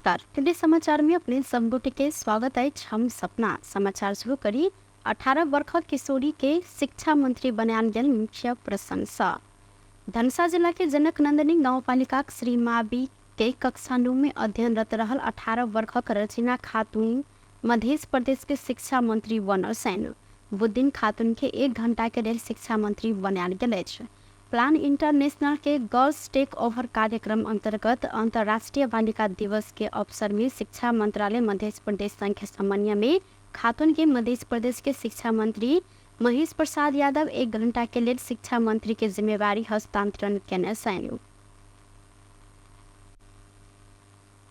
नमस्कार, टुडे समाचार में अपने सब गोटे के स्वागत अछि। हम सपना समाचार शुरू करी। 18 वर्षक किशोरी के शिक्षा मंत्री बनायल गेल मुख्य प्रशंसा। धनुषा जिला के जनक नंदनी गाउँपालिकाक श्री मावि के कक्षा 9 में अध्ययनरत रहल 18 वर्षक रचना खातून मध्य प्रदेश के शिक्षा मंत्री बनल छनि। बुधदिन खातून के 1 घंटा के लेल शिक्षा मंत्री बनायल गेल अछि। प्लान इंटरनेशनल के गर्ल्स टेक ओवर कार्यक्रम अंतर्गत अंतर्राष्ट्रीय बालिका दिवस के अवसर में शिक्षा मंत्रालय मध्य प्रदेश संघ के समन्वय में खातून के मध्य प्रदेश के शिक्षा मंत्री महेश प्रसाद यादव 1 घंटा के लेल शिक्षा मंत्री के जिम्मेवारी हस्तांतरण केने छनि।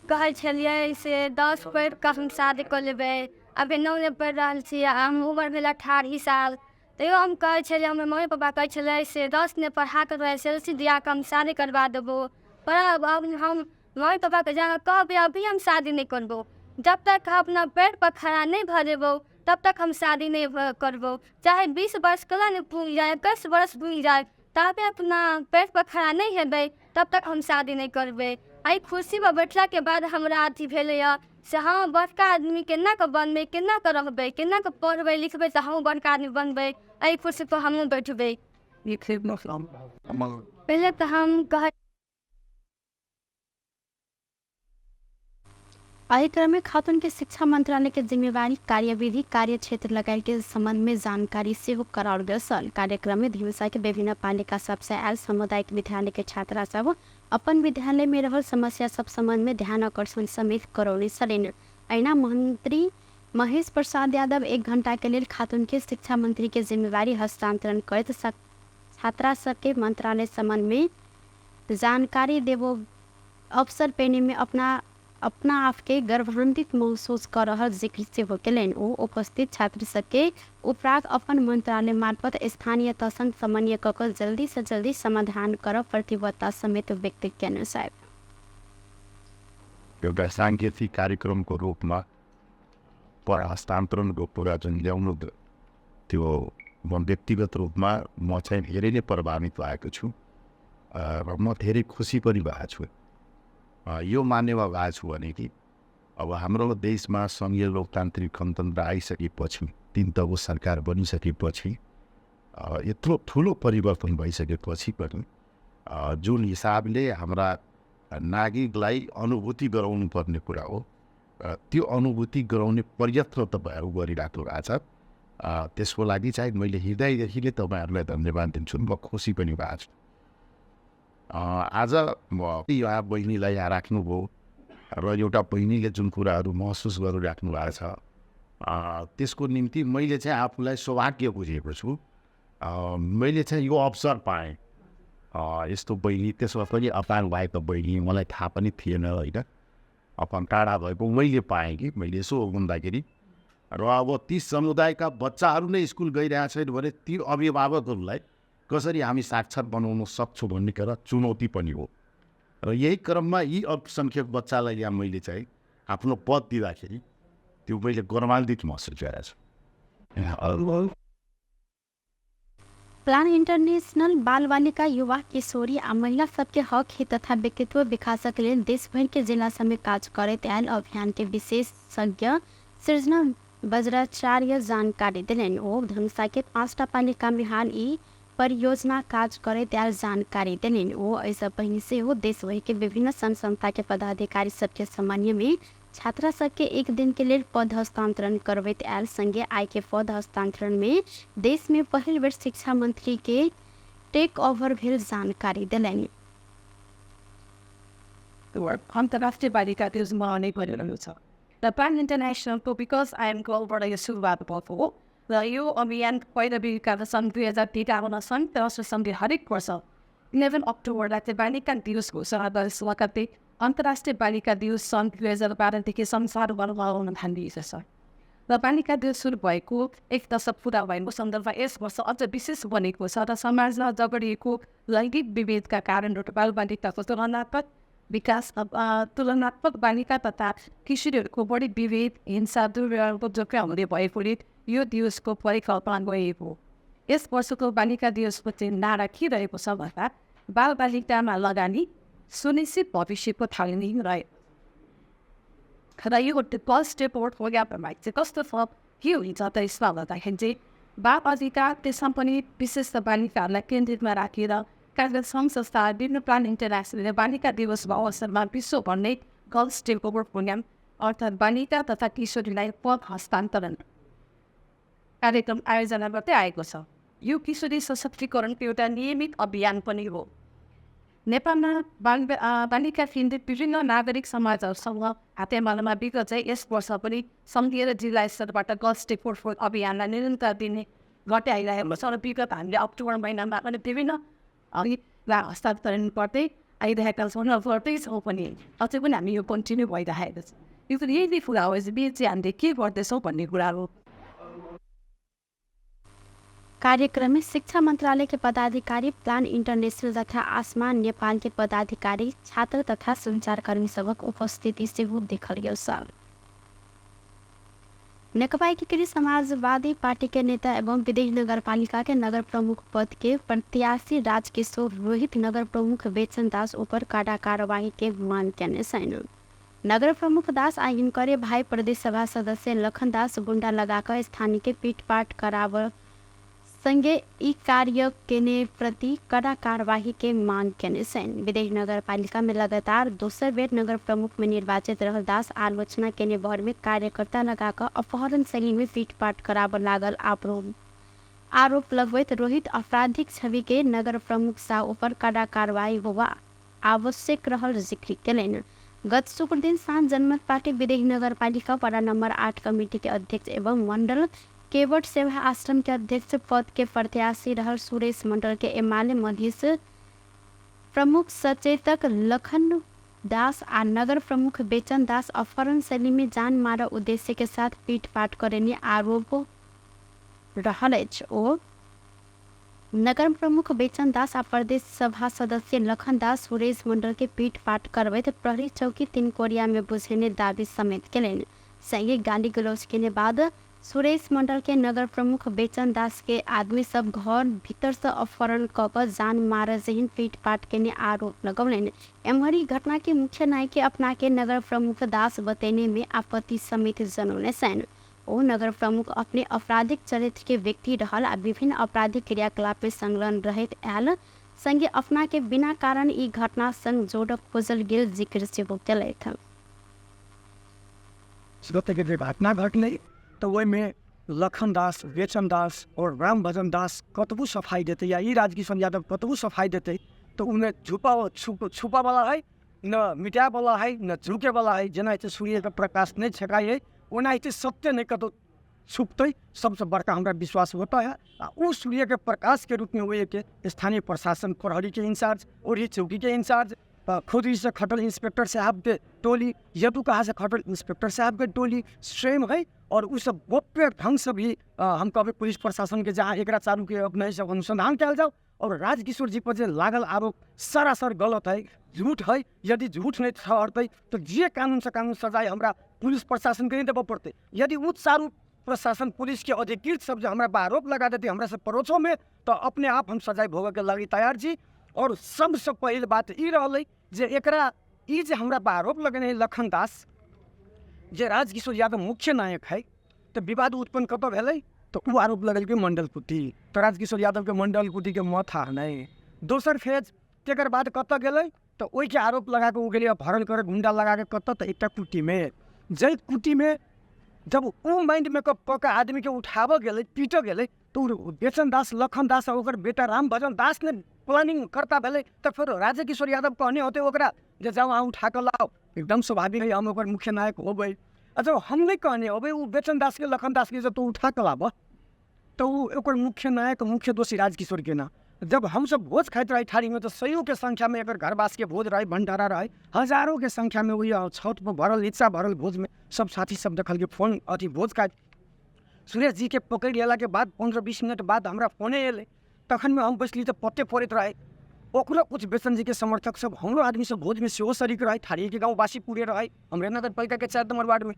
कहै छलियै से 10 पढ़ि कऽ हम शादी कऽ लेबै, अभी 9 मे पढ़ि रहल छी आ हम उमर भेल 18 साल, तैयो हम कहै छलियै, हमर मम्मी पापा कहै छलै से 10 ने पढ़ा कऽ एस एल सी दिया कऽ हम शादी करबा देबौ। पर अब हम मम्मी पापाके जाकऽ कहबै अभी हम शादी नहि करबौ, जब तक हम अपना पैरपर खड़ा नहि भऽ जेबौ तब तक हम शादी नहि करबौ, चाहे 20 वर्ष केना नहि पुरि जाय, 21 वर्ष पुरि जाय, ताबे अपना पैरपर खड़ा नहि हेबै तब तक हम शादी नहि करबै। एहि कुर्सीपर बैठलाके बाद हमरा अथी भेलैए से हँ बड़का आदमी केना कऽ बनबै, केना कऽ रहबै, केना कऽ पढ़बै लिखबै तऽ हमहूँ बड़का आदमी बनबै, एहि कुर्सीपर हमहूँ बैठबै। पहिले तऽ हम कहै एहि क्रम में खातून के शिक्षा मंत्रालय के जिम्मेवारी, कार्यविधि, कार्य क्षेत्र लगाय के संबंध में जानकारी सेहो कराओल गेल छल। कार्यक्रम में धनुषा के विभिन्न पालिका सबसे आयल सामुदायिक विद्यालय के छात्रा सब अपन विद्यालय में रहल समस्या सब संबंध में ध्यान आकर्षण समेत करौने छलनि। अहिना मंत्री महेश प्रसाद यादव 1 घंटा के लेल खातून के शिक्षा मंत्री के जिम्मेवारी हस्तांतरण करैत छात्रा सबके मंत्रालय संबंध में जानकारी देबो अवसर पेने में अपना अपना आप के गर्वान्वित महसूस कर रहल जिक्र सेहो केलनि। ओ उपस्थित छात्र सबके उपराग अपन मंत्रालय मार्फत स्थानीय तहसँग समन्वय कऽ कऽ जल्दी से जल्दी समाधान करब प्रतिबद्धता समेत व्यक्त केने छथि। एउटा साङ्केतिक कार्यक्रमको रूपमा पर हस्तान्तरणको कुरा जुन ल्याउनु त्यो म व्यक्तिगत रूपमा म चाहिँ धेरै नै प्रभावित भएको छु र म धेरै खुसी पनि भएको छु। यो मान्यमा भएको छु भने कि अब हाम्रो देशमा सङ्घीय लोकतान्त्रिक गणतन्त्र आइसकेपछि, 3 तहको सरकार बनिसकेपछि, यत्रो ठुलो परिवर्तन भइसकेपछि पनि जुन हिसाबले हाम्रा नागरिकलाई अनुभूति गराउनु पर्ने कुरा हो, त्यो अनुभूति गराउने प्रयत्न तपाईँहरू गरिराख्नु भएको छ। त्यसको लागि चाहिँ मैले हृदयदेखि नै तपाईँहरूलाई धन्यवाद दिन्छु। म खुसी पनि भएको छु। आज म यहाँ बहिनीलाई यहाँ राख्नुभयो र एउटा बहिनीले जुन कुराहरू महसुस गरिराख्नु भएको छ, त्यसको निम्ति मैले चाहिँ आफूलाई सौभाग्य बुझेको छु। मैले चाहिँ यो अवसर पाएँ। यस्तो बहिनी, त्यसमा पनि अपाङ्ग भएको बहिनी मलाई थाहा पनि थिएन होइन, अपाङ्ग टाढा भएको मैले पाएँ कि मैले यसो हुँदाखेरि। र अब ती समुदायका बच्चाहरू नै स्कुल गइरहेको छैन भने ती अभिभावकहरूलाई कसरी हामी साक्षर बनाउन सक्छौँ भन्ने कुरा चुनौती पनि हो। र यही क्रममा यी अल्पसङ्ख्यक बच्चालाई यहाँ मैले चाहिँ आफ्नो पद दिँदाखेरि त्यो मैले गर्वान्वित महसुस गरेको छु। प्लान इंटरनेशनल बालबालिका युवा किशोरी आ महिला सबके हक हित तथा व्यक्तित्व विकासक लेल देशभरि के जिला सबमे काज करैत आयल अभियान के विशेषज्ञ सृजना बज्राचार्य जानकारी देलनि। ओ धनुषा के 5टा पालिका में हाल ई परियोजना काज करैत आयल जानकारी देलनि। ओ एहिसँ पहिने सेहो देशभरि के विभिन्न संघ संस्था के पदाधिकारी सबके समन्वय में छात्रा सबके 1 दिन के लेल पद हस्तांतरण करबैत आयल संगे आइ के पद हस्तांतरण में देश में पहिल बेर शिक्षा मंत्री के टेक ओवर भेल जानकारी देलनि। अन्तर्राष्ट्रिय बालिका दिवस मनाउने परिरहेको छ र प्लान इन्टरनेसनलको because I am गर्लबाट यो सुरुवात भएको हो र यो अभियान पहिलो सन् 2053 संयुक्त राष्ट्र सङ्घले हरेक वर्ष 11 अक्टोबरलाई चाहिँ बालिका दिवस घोषणा गरिसकेपछि अन्तर्राष्ट्रिय बालिका दिवस सन् 2012 संसारभर मनाउन थालिएको छ र बालिका दिवस सुरु भएको 1 दशक पुरा भएको सन्दर्भमा यस वर्ष अझ विशेष बनेको छ र समाजमा जगडिएको लैङ्गिक विभेदका कारणहरू बालबालिकाको तुलनात्मक विकास, तुलनात्मक बालिका तथा किशोरीहरूको बढी विभेद, हिंसा, दुर्व्यवहारको जोखिम हुने भएकोले यो दिवसको परिकल्पना गरिएको हो। यस वर्षको बालिका दिवसको चाहिँ नारा के रहेको छ भन्दा बालबालिकामा लगानी सुनिश्चित भविष्यको थालनी रहे। र यो गर्ल्स टेक ओभर प्रोग्राममा चाहिँ कस्तो छ, के हुन्छ त यसमा भन्दाखेरि चाहिँ बाल अधिकार, त्यसमा पनि विशेष त बालिकाहरूलाई केन्द्रितमा राखेर कार्यरत सङ्घ संस्था, विभिन्न प्लान इन्टरनेसनलले बालिका दिवसको अवसरमा विश्वभर नै गर्ल्स टेक ओभर प्रोग्राम अर्थात् बालिका तथा किशोरीलाई पद हस्तान्तरण कार्यक्रम आयोजना गर्दै आएको छ। यो किशोरी सशक्तिकरणको एउटा नियमित अभियान पनि हो। नेपालमा बालिका केन्द्रित विभिन्न नागरिक समाजहरूसँग हातेमालोमा विगत चाहिँ यस वर्ष पनि सङ्घीय र जिल्ला स्तरबाट गर्ल्स टेक ओभर अभियानलाई निरन्तर दिने गर्दै आइरहेको छ र विगत हामीले अक्टोबर महिनामा पनि विभिन्न हस्तान्तरण गर्दै आइरहेका छौँ र गर्दैछौँ पनि। अझै पनि हामी यो कन्टिन्यू भइरहेको छ। यो त यही नै कुरा हो, बिच चाहिँ हामीले के गर्दैछौँ भन्ने कुरा हो। कार्यक्रम में शिक्षा मंत्रालय के पदाधिकारी, प्लान इंटरनेशनल तथा आसमान नेपाल के पदाधिकारी, छात्र तथा संचारकर्मी सबक उपस्थिति सेहो देखल गेल छल। नेकपा एकीकृत समाजवादी पार्टी के नेता एवं विदेह नगरपालिका के नगर प्रमुख पद के प्रत्याशी राजकिशोर रोहित नगर प्रमुख बेचन दास ऊपर कड़ा कार्रवाई के मांग केने छनि। नगर प्रमुख दास आ हिनकरे भाई प्रदेश सभा सदस्य लखन दास गुंडा लगाकर स्थानीय के पीटपाट कराब संगे ई कार्य केने प्रति कड़ा कार्यवाही के मांग केने छनि। विदेह नगरपालिका में लगातार दोसर बेर नगर प्रमुख में निर्वाचित रहल दास आलोचना केने भर में कार्यकर्ता लगाकर अपहरण शैली में पीटपाट कराब लागल आरोप लगबैत रोहित आपराधिक छवि के नगर प्रमुख शाह ऊपर कड़ा कार्रवाई होवा आवश्यक रहल जिक्र केलनि। गत शुक्र दिन साँझ जनमत पार्टी विदेह नगरपालिका वडा नंबर 8 कमेटी के अध्यक्ष एवं मंडल केवट सेवा आश्रम के अध्यक्ष पद के प्रत्याशी रहल सुरेश मंडल के एमाले मधेश प्रमुख सचेतक लखन दास आ नगर प्रमुख बेचन दास अपहरण शैली में जान मार उद्देश्य के साथ पीटपाट करेने आरोप रहल अछि। ओ नगर प्रमुख बेचन दास आ प्रदेश सभा सदस्य लखन दास सुरेश मंडल के पीटपाट करबैत प्रहरी चौकी तिनकोरिया में बुझेने दावी समेत केलनि। संगे गाली गलौज केने बाद सुरेश मंडल के नगर प्रमुख बेचन दास के आदमी सब घर भीतर से अपहरण क के जान मार जेहन पीटपाट केने आरोप लगौलनि। एम्हर ई घटना के मुख्य नायक अपना के नगर प्रमुख दास बतेने में आपत्ति समेत जनौने छनि। ओ नगर प्रमुख अपने आपराधिक चरित्र के व्यक्ति रहल आ विभिन्न आपराधिक क्रियाकलाप में संलग्न रहैत आयल संगे अपना के बिना कारण ई घटना संग जोड़क खोजल गेल जिक्र सेहो केलथि। जे घटना घटलै तऽ ओहिमे लखन दास, बेचन दास और राम भजन दास कतबो सफाइ देतै या ई राजकिशन यादव कतबो सफाइ देतै तऽ ओ ने छुपावला है, न मिटावला है, न झुकेवला है। जेनाहिते सूर्यके प्रकाश नहि छेकाइ है ओनाहिते सत्य नहि कतौ छुपतै। सबसँ बड़का हमरा विश्वास होता है। आ ओ सूर्यके प्रकाशके रूपमे ओहिके स्थानीय प्रशासन, प्रहरीके इंचार्ज, ओही चौकीके इंचार्ज, खुदरीसँ खटल इंस्पेक्टर साहबके टोली, यदुकहासँ खटल इंस्पेक्टर साहबके टोली स्वयं है। और उ सब गोप्य ढङ्गसँ भी हम कहबै पुलिस प्रशासनके जहाँ एकरा चारूके अपने सब अनुसंधान कयल जाओ। और राजकिशोर जी पर जे लागल आरोप सरासर गलत है, झूठ है। यदि झूठ नहीं ठहरतै तऽ जे कानूनसँ कानून सजाय हमरा पुलिस प्रशासनके नहि देबऽ पड़तै। यदि उ चारू प्रशासन पुलिस के अधिकृत सब जे हमरा पर आरोप लगा देतै हमरा सब परोक्षोमे तऽ अपने आप हम सजाय भोगऽके लागि तैयार छी। और सबसँ पहिल बात ई रहलै जे एकरा ई जे हमरा पर आरोप लगेने है लखन दास जे राजकिशोर यादव मुख्य नायक है, तऽ विवाद उत्पन्न कतऽ भेलै तऽ ओ आरोप लगेलकै मंडल कुटी, तऽ राजकिशोर यादवके मंडल कुटीके माथा नहि। दोसर फेज तकर बाद कतऽ गेलै तऽ ओहिके आरोप लगाकऽ ओ गेलै अपहरण करऽ गुंडा लगाकऽ कतऽ तऽ एकटा कुटीमे, जाहि कुटीमे जब ओ माइंड मेकअप कऽ के आदमीके उठाबऽ गेलै, पीटऽ गेलै तऽ ओ बेचन दास, लखन दास आ ओकर बेटा राम भजन दास ने प्लानिंग करता भेलै। तऽ फेर राजकिशोर यादव कहने होतै ओकरा जे जाउ अहाँ उठा कऽ लाउ, एकदम स्वाभाविक है हम ओकर मुख्य नायक होबै। अच्छा हम नहि कहने होबै ओ बेचन दासके, लखन दासके जब तू उठा कऽ लाबऽ तऽ ओ ओकर मुख्य नायक, मुख्य दोषी राजकिशोर के ना। जब हमसब भोज खाइत रही थारीमे तऽ सैयोके संख्यामे एकर घरवासके भोज रहै, भण्डारा रहै, हजारोके संख्यामे ओहि छतपर भरल नीचा भरल भोजमे सब साथी सब देखलकै फोन अथी भोज खाइत। सुरेश जीके पकड़ि लेलाके बाद 15-20 मिनट बाद हमरा फोने एलै, तखनमे हम बैसली तऽ पत्ते फोड़ैत रहै। ओकरो कुछ बेचन जीके समर्थक सब हमरो आदमी सब भोजमे सेहो शरीक रहै, थारीके गाँव बासीपुरे रहै, हमरे नगरपालिकाके 4 नम्बर वार्डमे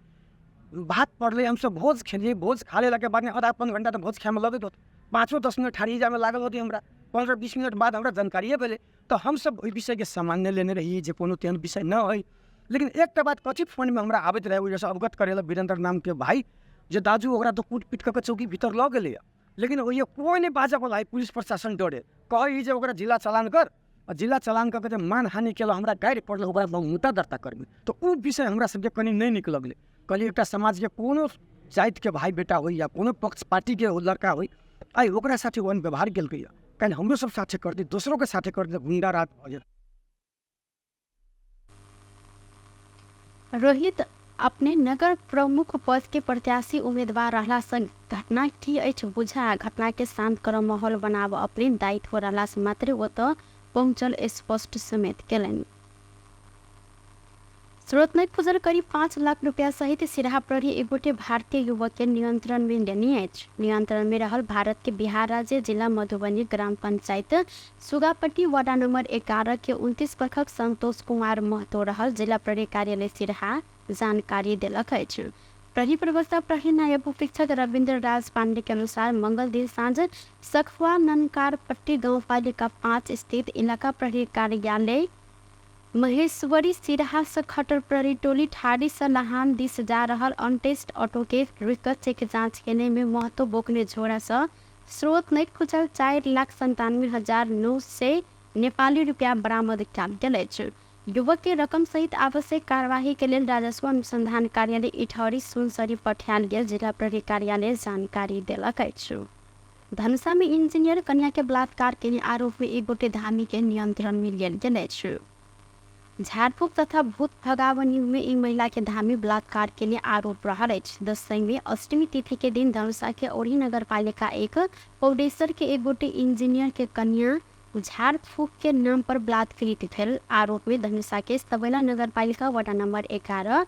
भात पड़लै। हमसब भोज खेलियै, भोज खा लेलाके बादमे आधा पौन घण्टा तऽ भोज खाइमे लगैत होतै, 5-10 मिनट ठाढ़ी जाइमे लागल होतै हमरा, 15-20 मिनट बाद हमरा जानकारिए भेलै। तऽ हमसब ओहि विषयके सामान्य लेने रहियै जे कोनो तेहन विषय न है। लेकिन एकटा बात कथी फोनमे हमरा आबैत रहै, ओहिसँ अवगत करेलक वीरेन्द्र नामके भाइ जे दाजू ओकरा तऽ कूट पीट कऽ के चौकी भीतर लऽ गेलैए, लेकिन ओहिए कोइ नहि बाजऽवला हइ, पुलिस प्रशासन डरे कहै जे ओकरा जिला चलान कर, आ जिला चलान कऽ के जे मानहानि केलक, हमरा गारि पड़ल, ओकरा हम मुद्दा दर्ता करबै। तऽ ओ विषय हमरा सबके कनि नहि नीक लगलै। कहलियै एकटा समाजके कोनो जातिके भाइ बेटा होइ या कोनो पक्ष पार्टीके लड़का होइ, आइ ओकरा साथे ओहन व्यवहार केलकैए, काल्हि हमरो सब साथे करतै, दोसरोके साथे करतै, गुंडा राज भऽ जेतै। रोहित अपने नगर प्रमुख पद के प्रत्याशी उम्मीदवार रहला सँ घटना की अछि बुझा घटना के शांत करऽ माहौल बनाब अपने दायित्व रहला सँ मात्रे ओतऽ पहुँचल स्पष्ट समेत केलनि। स्रोत नहि खुजल करीब 5 लाख रुपया सहित सिरहा प्रहरी एक गोटे भारतीय युवक के नियंत्रण में लेने अछि। नियंत्रण में रहल भारत के बिहार राज्य जिला मधुबनी ग्राम पंचायत सुगापट्टी वार्ड नंबर 11 के 29 बरखक संतोष कुमार महतो रहल जिला प्रहरी कार्यालय सिरहा जानकारी देलक अछि। प्रहरी प्रवक्ता प्रहरी नायब उपरीक्षक रविन्द्र राज पांडे के अनुसार मंगल दिन साँझ सखुआ ननकारपट्टी गाउँपालिका 5 स्थित इलाका प्रहरी कार्यालय महेश्वरी सिरहा से खटर प्रहरी टोली ठाड़ी से लहान दिस जा रहल अनटेस्ट ऑटो के रुकि कऽ चेक जाँच केने में महतो बोकने झोरा से स्रोत नहि खुजल 4,97,900 नेपाली रुपया बरामद कयल गेल अछि। युवक के रकम सहित आवश्यक कार्यवाही के लेल राजस्व अनुसंधान कार्यालय इटहरी सुनसरी पठायल गेल जिला प्रहरी कार्यालय जानकारी देलक अछि। धनुषा में इंजीनियर कन्या के बलात्कार के आरोप में एक गोटे धामी के नियंत्रण में लेल गेल अछि। झाड़फूक तथा भूत भगावनी में ई महिला के धामी बलात्कार के लिए आरोप रहल अछि। दशैं में अष्टमी तिथि के दिन धनुषा के औरही नगरपालिका 1 पौडेश्वर के एक गोटे इंजीनियर के कन्या झाड़फूक के नाम पर बलात्कृत भेल आरोप में धनुषा के सबैला नगरपालिका वार्ड नंबर 11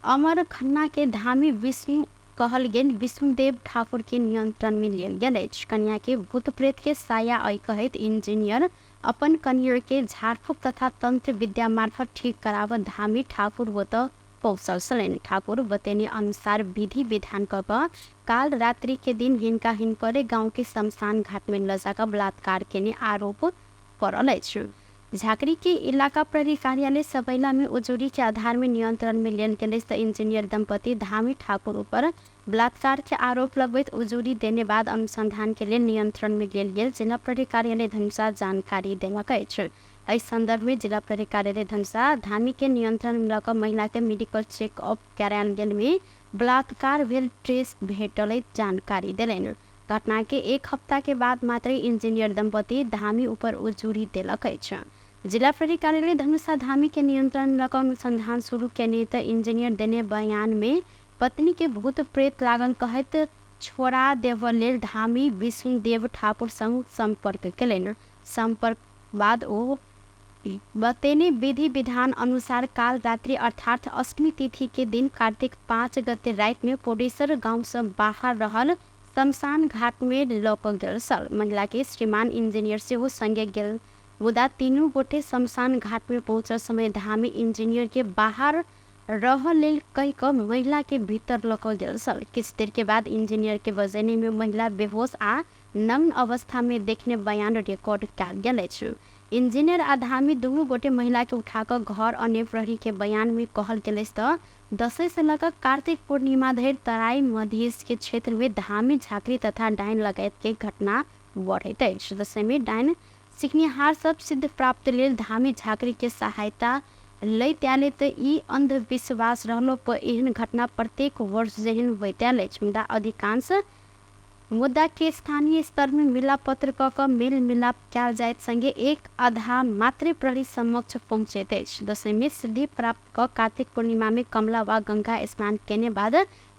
अमर खन्ना के धामी विष्णु कहल गेल विष्णुदेव ठाकुर के नियंत्रण में लेल गेल अछि। कन्या के भूत प्रेत के साया अइ कहैत इंजीनियर अपन कन्या के झाड़फूक तथा तंत्र विद्या मार्फत ठीक कराव धामी ठाकुर ओतऽ पहुँचल छलनि। ठाकुर बतेने अनुसार विधि विधान कऽ कऽ काल रात्रि के दिन हिनका हिनकरे गाँव के शमशान घाट में लऽ जाकऽ बलात्कार केने आरोप पड़ल अछि। झाकरी के इलाका प्रहरी कार्यालय सबैला में उजूरी के आधार में नियंत्रण में लेल गेल अछि। इंजीनियर दंपति धामी ठाकुर ऊपर बलात्कार के आरोप लगबैत उजूरी देने बाद अनुसंधान के लेल नियंत्रण में लेल गेल जिला प्रहरी कार्यालय धनुषा जानकारी देलक अछि। एहि संदर्भ में जिला प्रहरी कार्यालय धनुषा धामी के नियंत्रण में लऽ कऽ महिला के मेडिकल चेकअप करायल गेल में बलात्कार भेल ट्रेस भेटल जानकारी देलनि। घटना के एक हफ्ता के बाद मात्र इंजीनियर दंपति धामी ऊपर उजूरी देलक अछि। जिला प्रहरी कार्यालय धनुषा धामी के नियंत्रण लऽ कऽ अनुसंधान शुरू केने तऽ इंजीनियर देने बयान में पत्नी के भूत प्रेत लागल कहैत छोड़ा देबऽ लेल धामी विष्णुदेव ठाकुर संग संपर्क केलनि। संपर्क बाद ओ बतेने विधि विधान अनुसार काल रात्रि अर्थात अष्टमी तिथि के दिन कार्तिक 5 गते राति में पोडेसर गांव से बाहर रहल शमशान घाट में लऽ कऽ गेल छल। महिला के श्रीमान इंजीनियर सेहो संगे गेल, मुदा तीनू गोटे शमशान घाट में पहुँचल समय धामी इंजीनियर के बाहर रहऽ लेल कहि कऽ महिला के भीतर लऽ कऽ गेल छल। किछु देर के बाद इंजीनियर के बजेने में महिला बेहोश आ नग्न अवस्था में देखने बयान रिकॉर्ड कयल गेल अछि। इंजीनियर आ धामी दुनू गोटे महिला के उठा कऽ घर अने प्रहरी के बयान में कहल गेल अछि तऽ दशैं से लऽ कऽ कार्तिक पूर्णिमा धरि तराई मधेश के क्षेत्र में धामी झाँक्री तथा डाइन लगायत के घटना बढ़ैत अछि। दशैं में डाइन सिखनिहार सब सिद्ध प्राप्त लेल धामी झाँक्री के सहायता लैत आयल तऽ ई अंधविश्वास रहलो पर एहन घटना प्रत्येक वर्ष जेहन होइत आयल अछि। मुदा अधिकांश मुद्दा के स्थानीय स्तर में मिलापत्र कऽ कऽ मेल मिलाप कयल जाइत संगे एक आधा मात्रे प्रहरी समक्ष पहुँचैत अछि। दशैं में सिद्धि प्राप्त कऽ कार्तिक पूर्णिमा में कमला वा गंगा स्नान केने बाद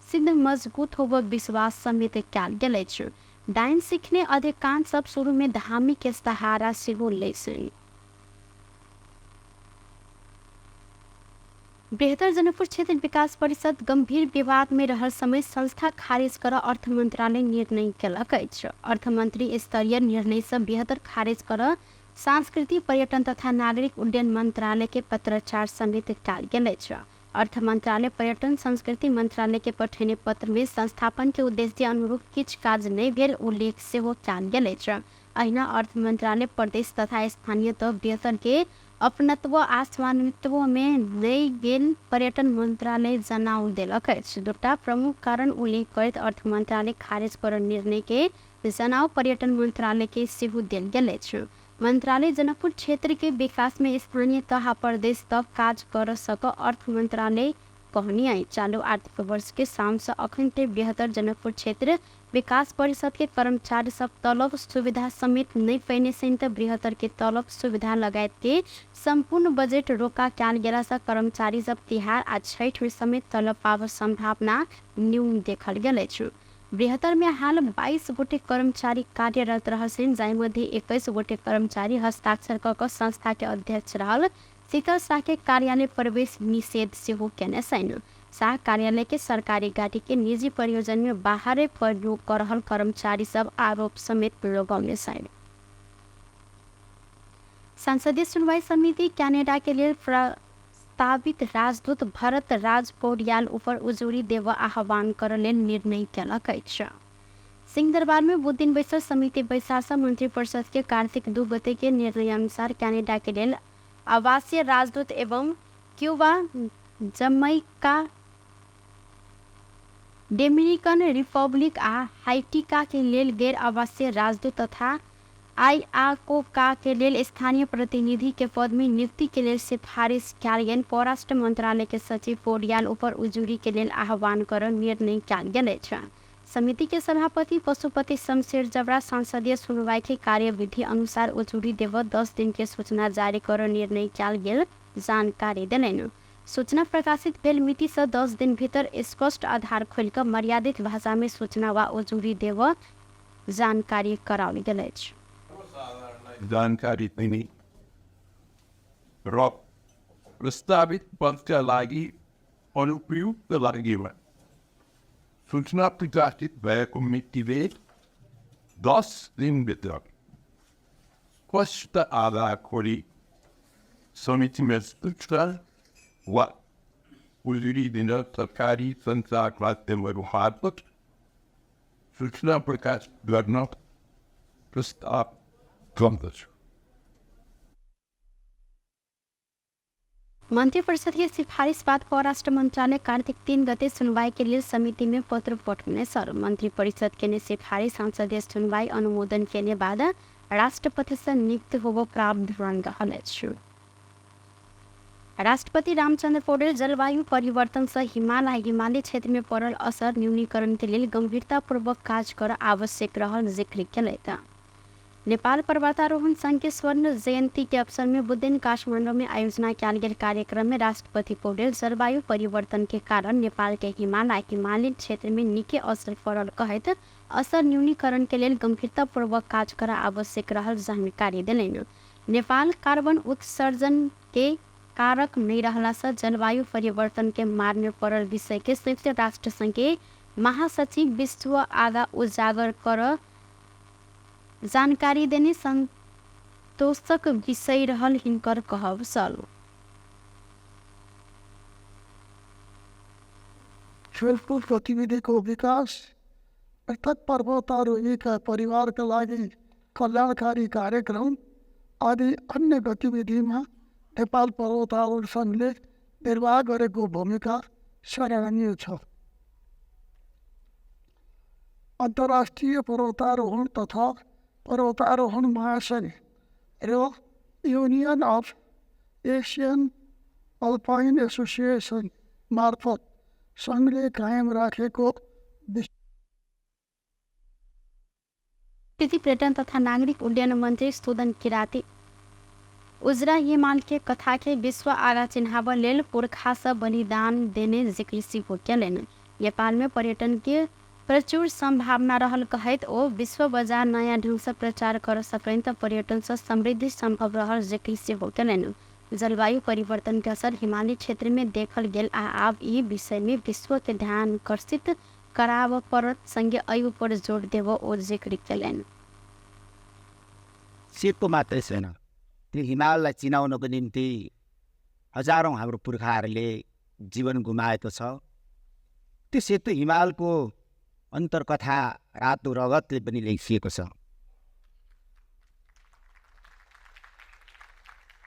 सिद्ध मजबूत होबऽ विश्वास समेत कयल गेल अछि। डाइन सीखने अधिकांश सब शुरू में धामी के सहारा सेहो लै छनि। बृहत्तर जनकपुर क्षेत्र विकास परिषद गंभीर विवाद में रहल समय संस्था खारिज कर अर्थ मंत्रालय निर्णय केलक अछि। अर्थमंत्री स्तरीय निर्णय से बृहत्तर खारिज कर सांस्कृतिक पर्यटन तथा नागरिक उड्डयन मंत्रालय के पत्राचार समेत कयल गेल अछि। अर्थ मंत्रालय पर्यटन संस्कृति मंत्रालय के पठेने पत्र में संस्थापन के उद्देश्य अनुरूप किछु काज नहि भेल उल्लेख सेहो कयल गेल अछि। अहिना अर्थ मंत्रालय प्रदेश तथा स्थानीय तह बृहत्तर के अपनत्व आ स्वामित्व में नहि गेल पर्यटन मंत्रालय जनाव देलक अछि। दूटा प्रमुख कारण उल्लेख करैत अर्थ मंत्रालय खारिज कर निर्णय के जनाव पर्यटन मंत्रालय के सेहो देल गेल अछि। मंत्रालय जनकपुर क्षेत्र के विकास में स्थानीय तह प्रदेश तक काज कर सक अर्थ मंत्रालय कहनी है। चालू आर्थिक वर्ष के शाम से अखन तक बृहत्तर जनकपुर क्षेत्र विकास परिषद के कर्मचारी सब तलब सुविधा समेत नहीं पैने से त बृहत्तर के तलब सुविधा लगायत के संपूर्ण बजेट रोका कयल गेला से कर्मचारी सब तिहार आ छठ में समेत तलब पाब संभावना न्यून देखल गेल अछि। बृहत्तर में हाल 22 गोटे कर्मचारी कार्यरत रहल छनि, जाहि मध्ये 21 गोटे कर्मचारी हस्ताक्षर क कऽ संस्था के अध्यक्ष रहल शीतल शाह के कार्यालय प्रवेश निषेध सेहो केने छनि। शाह कार्यालय के सरकारी गाड़ी के निजी प्रयोजन में बाहरे प्रयोग कर रहल कर्मचारी सब आरोप समेत लगौने छनि। संसदीय सुनवाई समिति कनाडा के लेल प्रस्तावित राजदूत भरत राज पौडियाल ऊपर उजुरी देव आह्वान कर लेल निर्णय केलक अछि। सिंहदरबार में बुध दिन बैसल समिति बैसार से मंत्री परिषद के कार्तिक 2 गते के निर्णय अनुसार कनाडा के लेल आवासीय राजदूत एवं क्यूबा, जमैका, डोमिनिकन रिपब्लिक आ हाइटिका के लेल गैर आवासीय राजदूत तथा आईआकोका के लेल स्थानीय प्रतिनिधि के पद में नियुक्ति के लेल सिफारिश कयल गेल परराष्ट्र मंत्रालय के सचिव पौडियाल ऊपर उजुरी के लेल आह्वान कर निर्णय कयल गेल अछि। समिति के सभापति पशुपति शमशेर जबरा संसदीय सुनवाई के कार्यविधि अनुसार उजुरी देव 10 दिन के सूचना जारी कर निर्णय कयल गेल जानकारी देलनि। सूचना प्रकाशित भेल मिति से 10 दिन भीतर स्पष्ट आधार खोलि कऽ मर्यादित भाषा में सूचना वा उजुरी देव जानकारी कराओल गेल अछि। जानकारी दिने र प्रस्तावित पदका लागि अनुपयुक्त लागेमा सूचना प्रकाशित भएको मितिले 10 दिनभित्र स्पष्ट आधार खोली समितिमा सूचना वा उजुरी दिन सरकारी सञ्चार माध्यमहरू मार्फत सूचना प्रकाश गर्न प्रस्ताव गर्दछु। मंत्री परिषद के सिफारिश बाद परराष्ट्र मंत्रालय कार्तिक 3 गते सुनवाई के लिए समिति में पत्र पठौने सर। मंत्री परिषद के सिफारिश संसदीय सुनवाई अनुमोदन के बाद राष्ट्रपति से नियुक्त होबो प्रावधान रहल अछि। राष्ट्रपति रामचंद्र पौडेल जलवायु परिवर्तन से हिमाल आ हिमालय क्षेत्र में पड़ल असर न्यूनीकरण के लेल गंभीरतापूर्वक काज कर आवश्यक रहल जिक्र केलथि। नेपाल पर्वतारोहण संघ के स्वर्ण जयंती के अवसर में बुधदिन काठमांडू में आयोजना कयल गेल कार्यक्रम में राष्ट्रपति पौडेल जलवायु परिवर्तन के कारण नेपाल के हिमाल आ हिमालयन क्षेत्र में निके असर पड़ल कहैत असर न्यूनीकरण के लेल गंभीरतापूर्वक काज कर आवश्यक रहल जानकारी देलनि। नेपाल कार्बन उत्सर्जन के कारक नहीं रहला से जलवायु परिवर्तन के मार में पड़ल विषय के संयुक्त राष्ट्र संघ के महासचिव विश्व आगा उजागर कर जानकारी देने संतोषक विषय रहल हिनकर कहब छल। खेलकुद गतिविधिको विकास अर्थात् पर्वतारोहीका परिवारका लागि कल्याणकारी कार्यक्रम आदि अन्य गतिविधिमा नेपाल पर्वतारोहण सङ्घले निर्वाह गरेको भूमिका सराहनीय छ। अन्तर्राष्ट्रिय पर्वतारोहण तथा पर्वतारोहण महासङ्घ र Union of Asian Alpine Association मार्फत सङ्घले कायम राखेको कृषि पर्यटन तथा नागरिक उड्डयन मन्त्री सुदन किराती उजरा हिमाल के कथा के विश्व आगा चिन्हाब लेल पुरखा से बलिदान देने जिक्र सेहो केलनि। नेपाल में पर्यटन के प्रचुर संभावना रहल कहैत ओ विश्व बजार नयाँ ढंग से प्रचार कर सकनि त पर्यटन से समृद्धि संभव रहल जिक्र सेहो केलनि। जलवायु परिवर्तन के असर हिमालय क्षेत्र में देखल गेल आ आब ई विषय में विश्व के ध्यान आकर्षित कराब पड़त संगे एहि ऊपर जोर देब ओ जिक्र केलनि। सेतो मात्रै छैन, त्यो हिमाललाई चिनाउनको निम्ति हजारौँ हाम्रो पुर्खाहरूले जीवन गुमाएको छ। त्यो सेतो हिमालको अन्तर्कथा रातो रगतले पनि लेखिएको छ।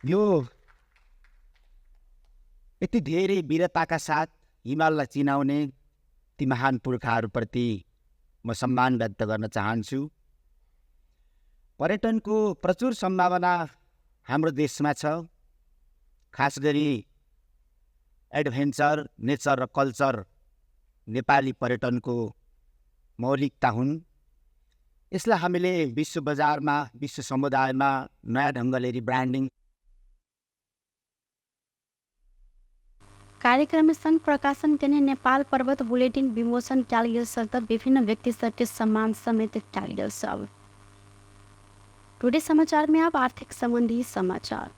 यो यति धेरै वीरताका साथ हिमाललाई चिनाउने ती महान पुर्खाहरूप्रति म सम्मान व्यक्त गर्न चाहन्छु। पर्यटनको प्रचुर सम्भावना हाम्रो देशमा छ। खास गरी एडभेन्चर, नेचर र कल्चर नेपाली पर्यटनको मौलिकता हुन्। यसलाई हामीले विश्व बजारमा, विश्व समुदायमा नयाँ ढङ्गले रिब्रान्डिङ। कार्यक्रम में संघ प्रकाशन केने नेपाल पर्वत बुलेटिन विमोचन कयल गेल सर विभिन्न व्यक्ति सबके सम्मान समेत कयल गेल सब। टुडे समाचार में अब आर्थिक संबंधी समाचार।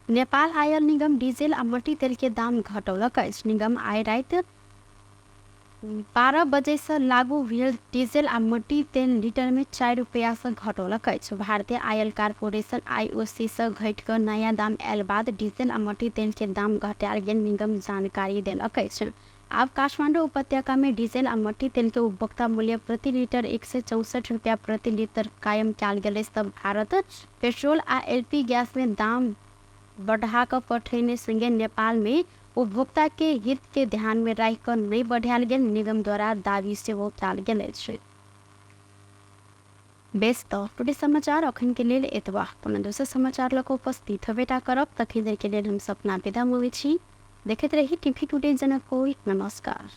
नेपाल आयल निगम डीजल आ मट्टी तेल के दाम घटौलक अछि। निगम आइ राति 12 बजे से लागू भेल डीजल आ मट्टी तेल लीटर में 4 रुपया से घटौलक अछि। भारतीय आयल कॉरपोरेशन आईओसी से घटि कऽ नया दाम आयल बाद डीजल आ मट्टी तेल के दाम घटायल गेल निगम जानकारी देलक अछि। आब काठमांडू उपत्यका में डीजल आ मट्टी तेल के उपभोक्ता मूल्य प्रति लीटर 164 रुपया प्रति लीटर कायम कयल गेल अछि। तब भारत पेट्रोल आ एलपी गैस में दाम बढ़ा कऽ पठेने संगे नेपाल में उपभोक्ता के हित के ध्यान में राखि कऽ नहि बढ़ायल गेल निगम द्वारा दावी सेहो कयल गेल अछि। बेस तऽ टुडे समाचार अखन के लेल एतबा। पुनः दोसर समाचार लऽ कऽ उपस्थित हेबेटा करब। तखन देर के लेल हम सपना विदा मङ्गै छी। देखैत रही टीवी टुडे जनकपुर। नमस्कार।